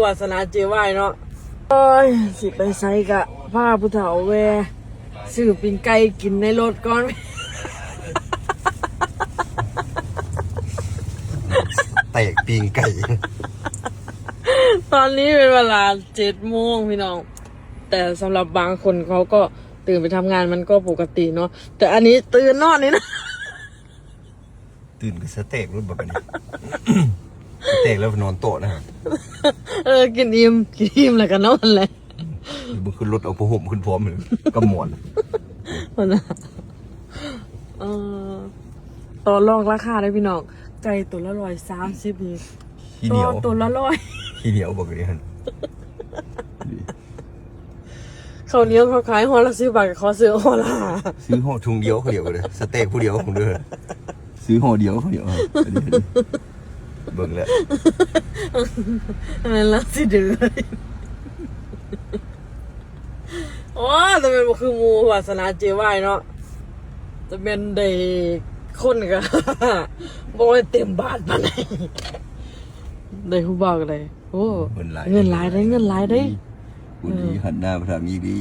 ວາສະໜາເຈວາຍເນາະ. ໂອ້ຍ ຊິໄປໃສກະພາຜູ້ເຖົ້າແວ່ຊື້ປີ້ງໄກ່ກິນໃນລົດກ່ອນ. ແຕກປີ້ງໄກ່. ຕອນນີ້ເປັນເວລາເຈັດໂມງພີ່ນ້ອງ, ແຕ່ສຳລັບບາງຄົນເຂົາກໍຕື່ນໄປທຳງານ ມັນກໍປົກກະຕິເນາະ, ແຕ່ອັນນີ້ຕື່ນນອນນີ້ນະ. ຕື່ນກໍສະແຕັກໂລດບັດນີ້ ສະແຕັກແລ້ວນອນໂຕະນະ. ເອີ ກິນອີ່ມ ກິນອີ່ມແລ້ວກໍນອນແຫຼະ. ເບິ່ງຂຶ້ນລົດເອົາຜ້າຫົ່ມຂຶ້ນພ້ອມເລີຍກັບໝອນ. ພຸ້ນນະ. ເອີ ຕໍ່ລອງລາຄາເດີ້ພີ່ນ້ອງ, ໄກ່ໂຕລະຮ້ອຍສາມສິບນີ້ ຂີ້ໜຽວ ຕໍ່ໂຕລະຮ້ອຍ ຂີ້ໜຽວບັກນີ້ຫັ້ນ. ເຂົ້າໜຽວເຂົາຂາຍຫໍ່ລະສິບບາດ ກໍຂໍຊື້ຫໍ່ລະຫ້າ. ຊື້ຫໍ່ທຸງດຽວເຂົາດຽວເລີຍ, ສະເຕັກຜູ້ດຽວເດີ, ຊື້ຫໍ່ດຽວເຂົາດຽວ. ອັນນີ້ເບິ່ງແລ້ວ ແມ່ນລາວຊິດື້. ໂອ້ ແຕ່ແມ່ນບໍ່ຄືໝູ່ວາສະໜາເຈວາຍເນາະ, ແຕ່ແມ່ນໄດ້ຄົນກໍບໍ່ໄດ້ເຕັມບາດປານໃດ, ໄດ້ຜູ້ບ່າວກໍໄດ້. ໂອ້ ເງິນຫຼາຍ ເງິນຫຼາຍເດ້ ເງິນຫຼາຍເດ້. ຜູ້ດີ ເອີ ຫັນໜ້າມາທາງນີ້ດີ.